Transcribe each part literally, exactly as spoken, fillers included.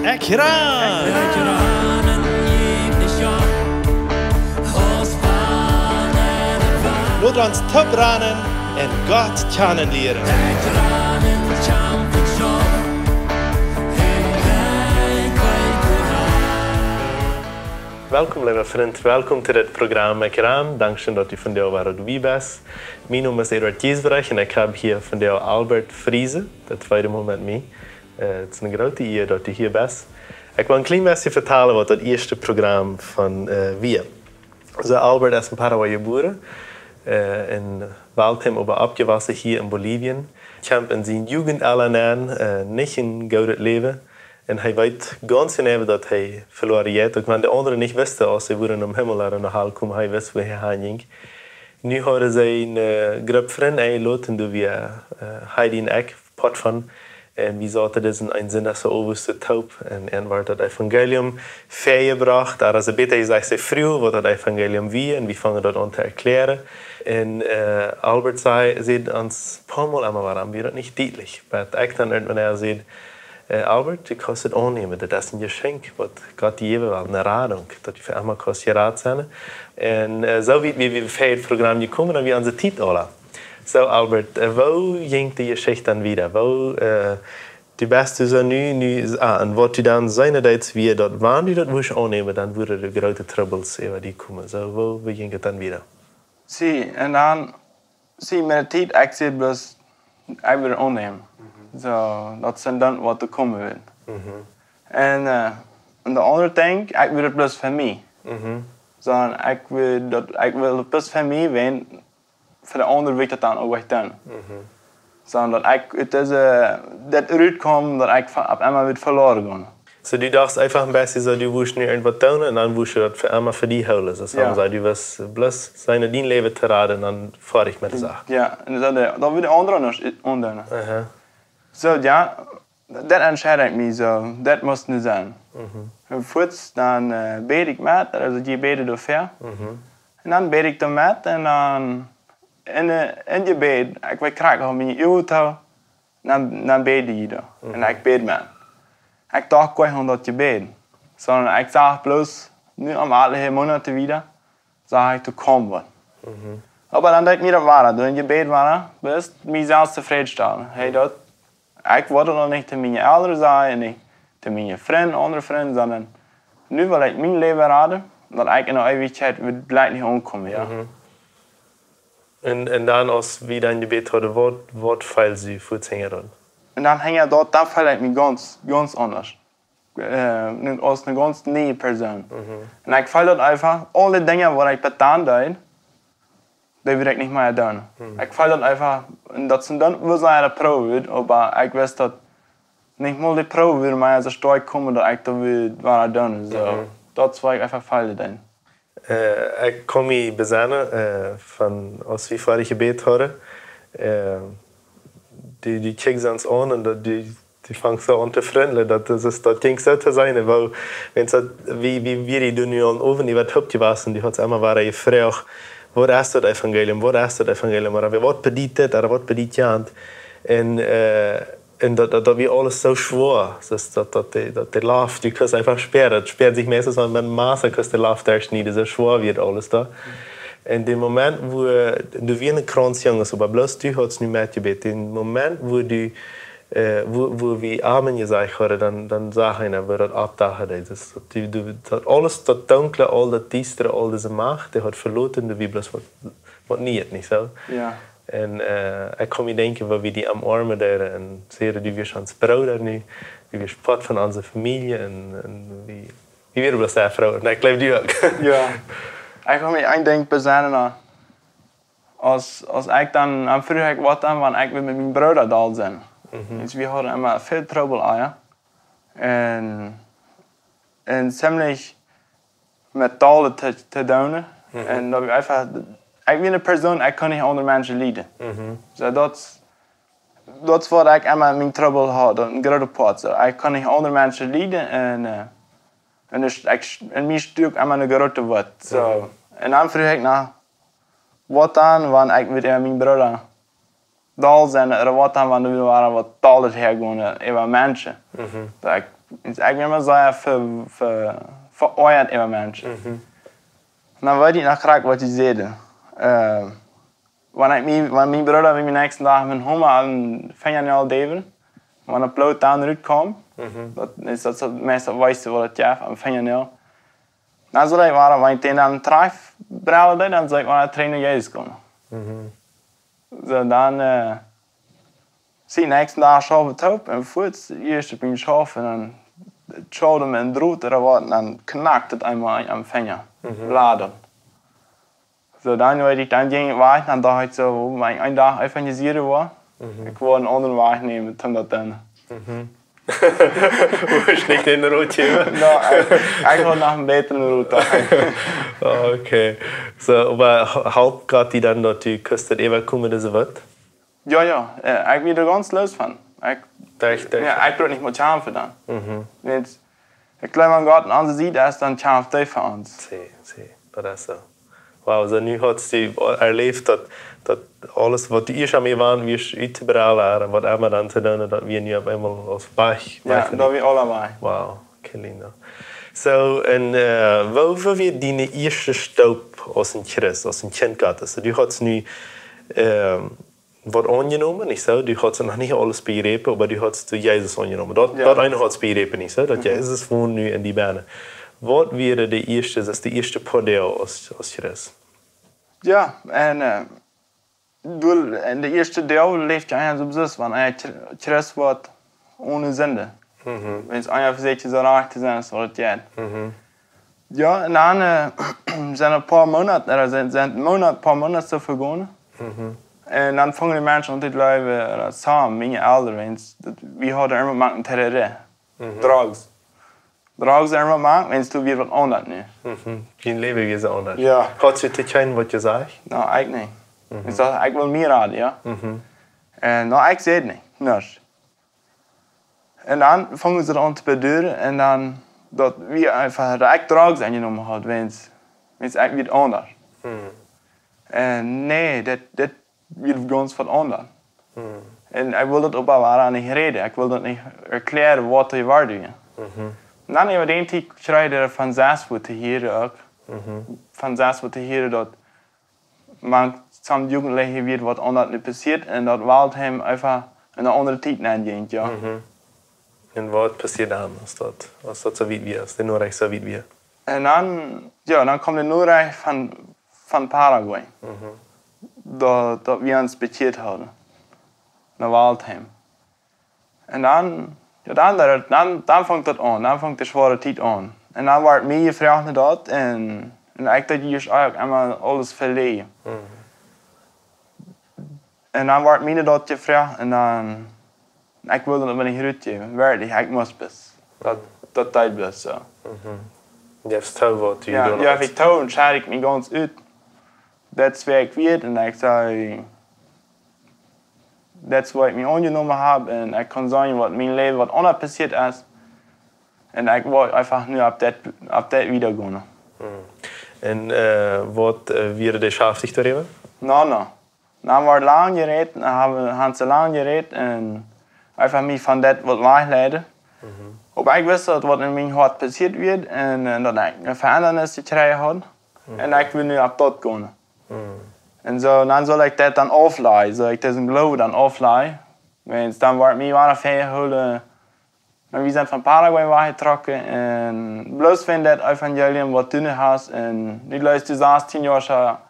Ekj ran! Lot ons toop ranen un Gott kjanen lieren. Welkom, leewa Frint. Welkom to dit Programm Ekj ran. Dankscheen, daut du vondoag wada doabie best. Mien Nomen es Eduard Giesbrecht un ekj hab hia vondoag Albert Friesen, de tweede Mol met mie. Eh, et es eene groote Ea, daut du hia best. Ekj well een kjlien bät vetalen, waut daut ieeschte Programm von, eh, wia. Soo, Albert es en Paraguay jebuaren, eh, en Waldheim, oba oppjewossen hia en Bolivien. Kjemt en sien Jugendeela nenn, eh, nich een goodet Läwen. Un hee weet gaunz jeneiw, daut hee veloaren jeit. Uk wan de aundre nich wisten, aus see wudden nom Himmel ooda no Hal komen, hee wist, wua hee han jinkj. Nu hauden see eene, eh, Grupp Frind enjeloden, doa wia, eh, Heidi un ekj Poat von. Un wie sauten disen eenen Sindach soo owes toop un an wort daut Evangelium väajebrocht. Ooda soo bäta jesajcht, see fruach, waut daut Evangelium wia, un wie fungen daut aun to erkjläaren. Un, eh, Albert säd, säd ons poamol emma, wuarom wia daut nich dietlich. Oba ekj dan irjentwan säd, eh, Albert, du kaust et aunnämen, daut es een Jeschenkj, waut Gott die jäwen well, eene Radunk, daut du fa emma kaust jerat sennen. Un, eh, soo wiet wie, wie fa daut Programm jekomen, dan wia onse Tiet aula. Soo, Albert, eh, woo jinkj de Jeschicht dan wieda? Woo, eh, du best du soo nu, nu, ah, un waut du dan seenen deedst, wia daut, wan du daut wurscht aunnämen, dan wudden de groote Trubbels äwa die komen. Soo, woo, woo jinkj et dan wieda? See, un dan, see, met de Tiet, ekj säd bloos, ekj wull aunnämen. Soo, daut sent dan waut doa komen wudd. Un, eh, un de aundre denkj, ekj wull et bloos fa mie. Soo, ekj wull daut, ekj wull et bloos fa mie, wan fa de aundre wull ekj daut dan uk ech doonen. Soo daut ekj ut dise, daut rutkomen, daut ekj va-, opp emma wudd veloaren gonen. Soo, du dochst eefach een bät soo, du wurscht nu irjentwaut doonen un dan wurscht du daut fa emma fa die hoolen. Soo, soo, du wurscht bloos seenen dien Läwen to raden un dan foadich met de Sach. Jo, un soo de, daut wudd de aundre aundasch aundoonen. Soo, jo, daut entscheid ekj mie soo, daut must nu sennen. Un fuaz dan, eh, bäd ekj met, aulsoo dee bäden doafäa. Un dan bäd ekj doa met un dan en, eh, en Jebäd, ekj weet krakjt, haud mie Uagen too, dan, dan bäd ekj doa. Un ekj bäd met. Ekj docht goanich aun daut Jebäd, sonda ekj sach bloos, nu aum aule Moonat wieda, sach ekj, daut kjemt waut. Oba dan deed mie daut wada, doa en Jebäd wada, bloos mie selfst tofrädstalen. Hey, daut, ekj wull daut noch nich to miene Elren sajen, nich to miene Frind, aundre Frind, sonda nu well ekj mien Läwen raden, daut ekj en de Eewichkjeit wudd jlikj nich aunkomen, jo. Un, un dan, aus wie dan jebät hauden, waut, waut feeld die fa Dinja dan? Un dan hinja daut, dan feeld ekj mie gaunz, gaunz aundasch. Eh, nu, aus eene gaunz niee Persoon. Un ekj feeld daut eefach, aule Dinja, waut ekj bat dan deed, dee wudd ekj nich mea doonen. Ekj feeld daut eefach, un daut sent dan, woo see daut proowen, oba ekj wist, daut nich mol dee Proow wudd mie soo stoakj komen, daut ekj daut wudd wada doonen. Soo, daut wia ekj eefach feeld dan. Eh, ekj kaun mie besennen, eh, von aus wie foadich jebät hauden, eh, dee, dee kjikjt ons aun un daut, dee, dee fangt soo aun to frunzlen, daut, daut es, daut jinkj soo to sennen, woo, wan daut, wie, wie, wie dee nu aul Owent äwa daut jewassen, dee haud emma wada jefroacht, waut es daut Evangelium, waut es daut Evangelium, ooda waut bediet dit, ooda waut bediet jant. Un, eh, un daut, daut, daut wia aules soo schwoa. Daut, daut, daut de, daut de Loft, du kaust eefach spieren. Daut spieet sikj meistens aun met Massa, kaust de Loft derchschnieden, soo schwoa wia aules doa. En dän Moment, wua, doa wieren Kjranzjunges, oba bloos du haudst nu metjebät. Dän Moment, wua du, eh, wua, wua wie Amen jesajcht hauden, dan, dan sach eena, woo daut oppdachen deed. Daut, daut, du, du, daut aules, daut Dunkle, aul daut Diestre, aul dise Macht, dee haud veloten, doa wia bloos waut, waut Nieet, nich soo? Jo. Un, eh, ekj kaun mie denkjen, woo wie die omoarmen deeden un säden, du best ons Brooda nu, du best Poat von onse Famielje un, un wie, wie wieren bloos sea froo. Un ekj jleew, du uk. Jo. Ekj kaun mie een Dinkj besennen, aus, aus ekj dan, dan fruach ekj, waut dan, wan ekj wudd met mienen Brooda doa sennen. Mhm. Wiels wie hauden emma väl Trubbel, ah, jo. Un, un ziemlich met Talen to, to doonen. Mhm. Un daut ekj eefach, ekj wia eene Persoon, ekj kunn nich aundre Menschen lieden. Mhm. Soo, daut, daut wia waut ekj emma mien Trubbel haud, een groota Poat. Soo, ekj kunn nich aundre Menschen lieden un, eh, un ekj, ekj, en mie stuak emma eene groote Wut. Soo, mhm. Un dan fruach ekj no, waut dan, wan ekj wudd mien Brooda doll sennen, ooda waut dan, wan wie woaren waut doll häagonen äwa Menschen. Mhm. Daut ekj, ekj sie emma sea ve-, ve-, veoajat äwa Menschen. Mhm. Un dan weet ekj noch krakjt, waut dee säden. Äh, wan ekj mie, wan mien Brooda mie dän näakjsten Dach met Hamma aun Finjanäajel däwen, wan daut Bloot dan rutkjeem, mhm, daut es daut meist daut weetste, waut et jeft, aun Finjanäajel. Dan sull ekj woaren, wan ekj dän dan trigjbruken deed, dan sull ekj woaren trigj no Jesus komen. Mhm. Soo, dan, äh, sie näakjsten Dach schaufen toop un fuaz, ieescht biem Schaufen, dan schaufst met een Drot ooda waut, dan knackt et eemol aum Finja. Mhm. Blooden. Soo, dan weet ekj, dan jinkj ekj wajch, dan docht ekj soo, wan ekj een Dach evangelisieren woa, mhm, ekj woa een aundren Wajch nämen, dan daut dan. Mhm. Woascht nich dän Rot jäwen? No, ekj, ekj woa noch een bätren Rot haben. Okay. Soo, oba h-, halpt Gott die dan, daut du kust daut äwakomen, dise Welt? Jo, jo, äh, ekj wia doa gaunz loos von. Ekj, echt, echt? Jo, ekj bruck nich mea kjamfen fa dan. Mhm. Wan ekj jleew aun Gott un aun siene Sied es, dan kjamft hee fa ons. See, see, daut es soo. Wow, soo nu hast du erläft, daut, daut aules, waut du ieescht aun mie wia, wia uttobrellen, ooda waut emma dan to doonen, daut wia nu opp eemol aus wajch, jo, wajch. Daut wia aules wajch. Wow, qué lindo. Soo, un, äh, woo, woo wia diene ieeschte Stap aus een Christ, aus een Kjint Gottes? Soo, du hast nu, ähm, waut aunjenomen, nich soo? Du hast noch nich aules bejräpen, oba du hast Jesus aunjenomen. Daut, jo, daut eene hast bejräpen, nich soo? Daut, mhm, Jesus wont nu en die bennen. Waut wia de ieeschte, daut es de ieeschte poa Doag aus, aus Christ? Jo, un, äh, du, en de ieeschte Doag läft eena soo, aus wan eena Chri-, Christ woat one Sind. Mhm. Wan eena vesieekjt soo rajcht to sennen aus waut et jeit. Mhm. Jo, un dan, äh, sent een poa Moonat, ooda sent, sent Moonat, poa Moonat soo vegonen. Mhm. Un dan fungen de Menschen aun to jleewen, ooda soo, miene Elren, wan, daut, wie hauden emma mau een Terror. Mhm. Drogs. Drogs emma mau, wan du wia waut aundasch nu. Mhm. Dien Läwen wia soo aundasch. Jo. Hast du to kjeenem waut jesajcht? No, ekj nich. Mhm. Ekj säd, ekj well mea raden, jo. Mhm. Un no, ekj säd nich, nuscht. Un dan fungen see aun to beduaren un dan daut wie eefach, daut ekj Drogs aunjenomen haud, wan, wan ekj wia aundasch. Mhm. Un nä, daut, daut wia gaunz waut aundasch. Mhm. Un ekj wull daut oba wada nich räden, ekj wull daut nich erkjläaren, waut de Woarheit wia. Mhm. Un dan äwa dän Tiet kjrieech ekj von sest waut to hieren uk. Mhm. Von sest waut to hieren, daut mank some Jugendliche wia waut aundasch nu passieet un daut Welt am eefach en eene aundre Tiet nenjinkj, jo. Mhm. Un waut passieed dan, aus daut, aus daut soo wiet wia, aus de Norecht soo wiet wia? Un dan, jo, dan kjeem de Norecht von, von Paraguay. Mhm. Daut, daut wie ons bekjieet hauden. No Waldheim. Un dan, jo, dan, dan, dan funk daut aun, dan funk de schwoare Tiet aun. Un dan wort mie jefroacht no daut un, un ekj deed ieescht uk emma aules veläajen. Mhm. Un dan wort mie no daut jefroacht un dan, ekj wull daut oba nich rutjäwen, werkjlich, ekj must bloos. Daut, daut deed bloos soo. Mhm. Du hast too waut, du, jo, doa jo, ekj too un schäd ekj mie gaunz ut. Daut es wäa ekj wia un ekj säd, daut es waut ekj mie aunjenomen hab un ekj kaun sajen, waut mien Läwen, waut aundasch passieet es. Un ekj wull eefach nu opp daut, opp daut wieda gonen. Mhm. Un, äh, waut, äh, wia de Schaft doaräwa? No, no. Dan wort lang jerät, dan haben, haben see lang jerät un eefach mie von daut waut wajchleiden. Mhm. Oba ekj wist daut waut en mien Hoat passieet wia un, un daut ekj eene Veendrunk jekjräajen haud. Mhm. Un ekj wull nu opp daut gonen. Mhm. Un soo, dan sull ekj daut dan aufläjen, sull ekj disen Gloowen dan aufläjen. Wan, dan wort mie wada väajehoolen, un wie sent von Paraguay wajchjetrocken un bloos wan daut Evangelium waut du nu hast un nu jleefst du, sastieen Joa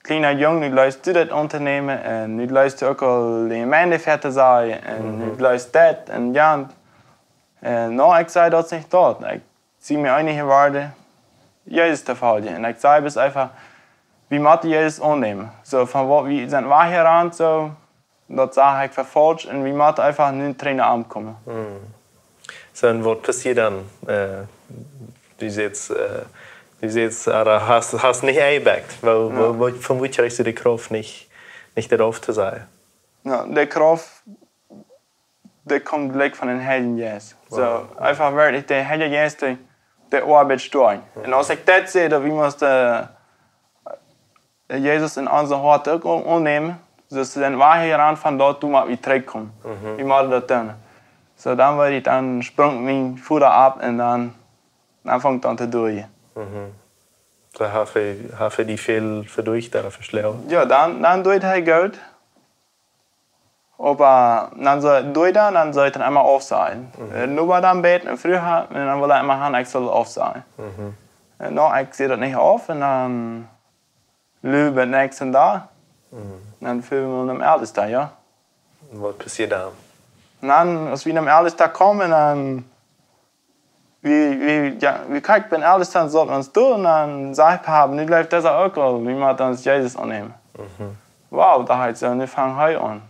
kjliena Jung, nu jleefst du daut auntonämen un nu jleefst du uk aul de Jemeent väa to sajen un nu, mhm, jleefst daut un jant. Un no, ekj säd, daut es nich daut. Ekj sie mie eenich jeworden, Jesus to foljen. Un ekj säd bloos eefach, wie motten Jesus aunnämen. Soo, von waut wie sent wajchjerant, soo, daut sach ekj fa faulsch un wie motten eefach nu trigj no am komen. Mhm. Soo, un waut passieed dan? Äh, du sädst, äh, du sädst, äh, hast, hast nich enjebackt. Woo, jo, woo, woo, von wua kjrichst du de Krauft nich, nich daut auftosajen? Jo, de Krauft, dee kjemt jlikj von dän Heiljen Jeist. Soo, wow, eefach werkjlich de Heilje Jeist, dee, dee Oabeit doonen. Mhm. Un aus ekj daut säd, daut wie musten, äh, Jesus en onse Hoaten uk aun-, aunnämen, Dus see sent wajchjerannt von doa, doa mott wie trigjkomen. Mhm. Wie motten daut doonen. Soo, dan wort ekj, dan sprunk mien Voda opp un dan, dan funk daut aun to doajen. Mhm. Soo, haft hee, haft hee die väl vedroagen ooda veschlonen? Jo, dan, dan deed hee goot. Oba dan soo, deed hee, dan soo, dan emma aufsajen. Mhm. Äh, nu wia dan bät un fruach, un dan wull hee emma han, ekj sull aufsajen. Mhm. Un nu, ekj säd daut nich auf, un dan lud bie näakjsten Dach. Mhm. Dan fuaren wie nom Eltesten, jo. Waut passieed dan? Un dan, aus wie nom Eltesten kjeemen, dan, wie, wie, jo, wie kjikjten biem Eltesten, saut wie ons doa, un dan säd hee: "Pap, nu jleeft dee uk aul, wie motten ons Jesus aunnämen." Mhm. Wow, docht ekj soo, nu fangt hee aun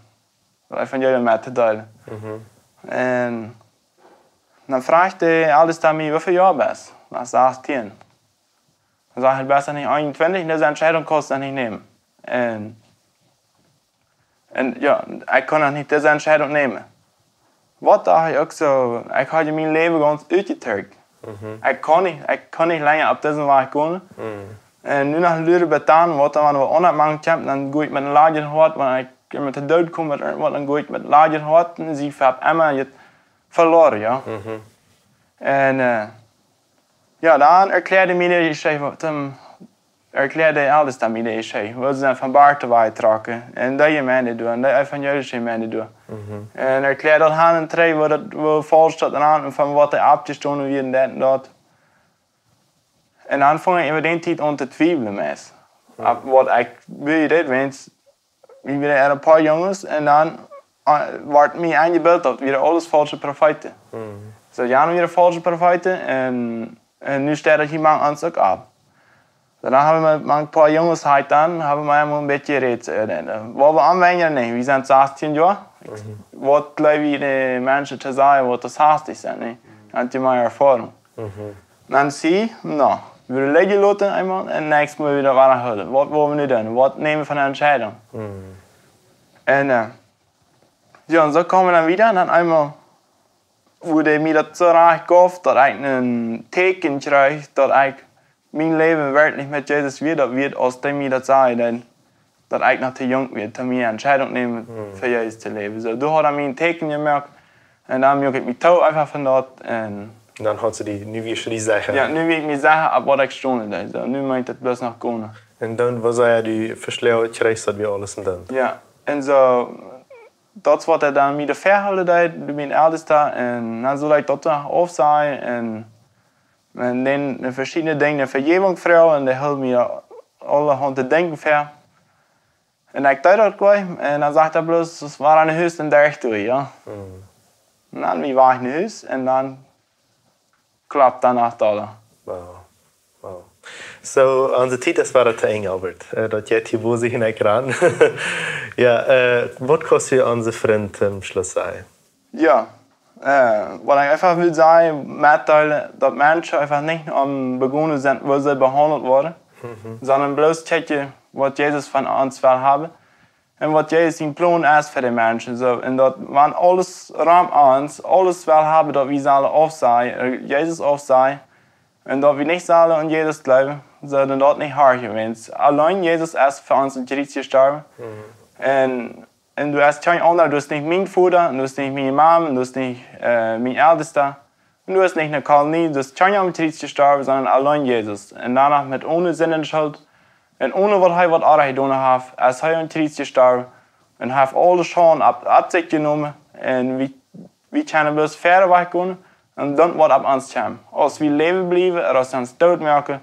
daut Evangelium met to deelen. Mhm. Un dan fruach de Eltesta mie: "Woo väl Joa best?" "Na, sastieen." Dan säd hee: "Best du nich eenuntwintich, un dise Entscheidunk kaust du nich nämen." Un, un jo, ekj kunn noch nich dise Entscheidunk nämen. Waut docht ekj uk soo, ekj haud mien Läwen gaunz utjetorcht. Mhm. Ekj kunn nich, ekj kunn nich lenja opp disen Wajch gonen. Mhm. Un nu noch lud bie dan, waut dan, wan waut aundret mank kjemt, dan go ekj met een ladjet Hoat, wan ekj met de Doot kom, met waut, dan go ekj met ladjet Hoat, un see fa emma je veloaren, jo. Mhm. Un, äh, jo, dan erkjläad hee mie de Jeschicht, waut, ähm, erkjläad de Eltesta mie de Jeschicht, woo see von Barthe wajchtrocken, un dee Jemeent doa, un dee evangelische Jemeent doa. Mhm. Un erkjläad daut han un trigj, woo daut, woo faulsch daut aun, un von waut dee aufjestonen wieren, daut un daut. Un dan funk ekj äwa dän Tiet aun to twiewlen, meist. Mhm. Opp waut ekj wia, daut wieren, wie wieren een poa Junges, un dan, äh, wort mie enjebilt, daut wieren aules faulsche Profeeten. Mhm. Soo, jo, wieren faulsche Profeeten, un, un nu steit daut hia mank ons uk opp. Dan haben wie mank een poa Junges halt, dan haben wie emol een bät jerät, äh, dan, äh, wua wie aunwenjen, nä, wie sent sastieen Joa. Mhm. Waut jleewen wie de Menschen to sajen, waut dee sastich sent, nä? Mhm. Haben dee mea Erfoarunk. Mhm. Dan see, no, wie läwen loten eemol, un näakjstet mol wada wada hoolen. Waut wellen wie nu doonen? Waut nämen wie fa eene Entscheidunk? Mhm. Un, äh, jo, un soo kjeemen wie dan wada, un dan eemol, woo dee mie daut soo rajcht jeef, daut ekj een Tieekjen kjrieech, daut ekj mien Läwen werkjlich met Jesus wia, daut wia, aus dee mie daut säd, daut, daut ekj noch too junk wia, om eene Entscheidunk to nämen, mhm, fa Jesus to läwen. Soo, doa haud hee mie een Tieekjen jemoakt, un dan muak ekj mie too eefach von daut, un dan haud see die, nu wia see die secha. Jo, nu wia ekj mie secha, opp waut ekj stonen deed. Soo, nu meent daut bloos noch gonen. Un dan wia hee die veschlonen, kjrieech daut wia aules un dan. Jo, un soo, daut es waut hee dan mie de Väahoolen deed, bie mien Eltesta, un dan sull ekj daut noch aufsajen, un, un dan veschiedne Dinja Vejäwunk froagen, un dee hilt mie aulahaunt to denkjen väa. Un ekj deed daut jlikj, un dan säd hee bloos, daut wia een Hus un derch doa, jo. Mhm. Un dan wia ekj no Hus, un dan klopt dan acht Dolla. Wow. Wow. Soo, onse Tiet es wada to Enj, Albert. Äh, daut jeit hia woo sikj en Ekj ran. Jo, äh, waut kaust du onse Frind tom Schluss sajen? Jo, äh, waut ekj eefach well sajen, metdeelen, daut Menschen eefach nich aum begonen sent, woo see behaundelt woaren, mhm, sonda bloos kjikjen, waut Jesus von ons well haben. Un waut Jesus sien Plon es fa de Menschen. Soo, un daut, wan aules rom ons, aules well haben, daut wie sellen aufsajen, äh, Jesus aufsajen, un daut wie nich sellen aun Jesus jleewen, soo, dan daut nich hia jewast. Auleen Jesus es fa ons aum Kjriez jestorwen. Mhm. Un, un du hast kjeen aundra, du hast nich mien Voda, un du hast nich miene Mame, un du hast nich, äh, mien Eltesta. Un du hast nich eene Kolonie, du hast kjeen aum Kjriez jestorwen, sonda auleen Jesus. Un doano met one Sind un Schult un one waut hee waut oajch jedonen haft, es hee aum Kjriez jestorwen un haft aule Schult opp, opp sikj jenomen. Un wie, wie kjennen bloos wieda wajch gonen un dan waut opp ons kjemt. Aus wie läwen bliewen, ooda aus see ons doot moaken,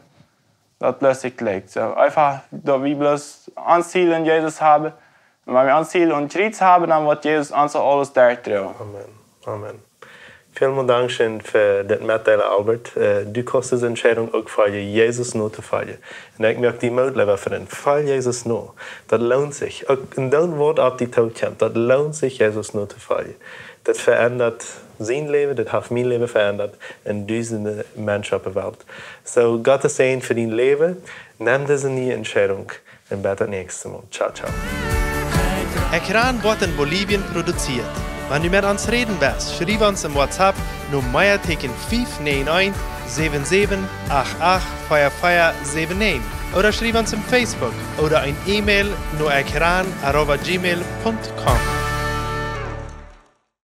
daut lat sikj jlikj. Soo, eefach, daut wie bloos ons Ziel en Jesus haben. Un wan wie ons Ziel aum Kjriez haben, dan woat Jesus ons aules derchdroagen. Amen. Amen. Välmol dankscheen fa dit Metdeelen, Albert. Äh, du kaust dise Entscheidunk uk foljen, Jesus notofoljen. Un ekj moak die Moot, leewa Frint, folj Jesus no. Daut loont sikj. Uk, un dan waut opp die too kjemt, daut loont sikj, Jesus notofoljen. Daut veendat sien Läwen, daut haft mien Läwen veendat, un dusende Menschen opp de Welt. Soo, Gott sien Säajen fa dien Läwen. Nem dise niee Entscheidunk. Un bat daut näakjste Mol. Ciao, ciao. Ekran woat en Bolivien produzieet. Wan du met ons räden west, schriew ons em WhatsApp no Mea Tieekjen fief näajen eent säwen säwen acht acht fia fia säwen näajen, ooda schriew ons em Facebook ooda een E-Mail no ekjran arroba gmail punkt com.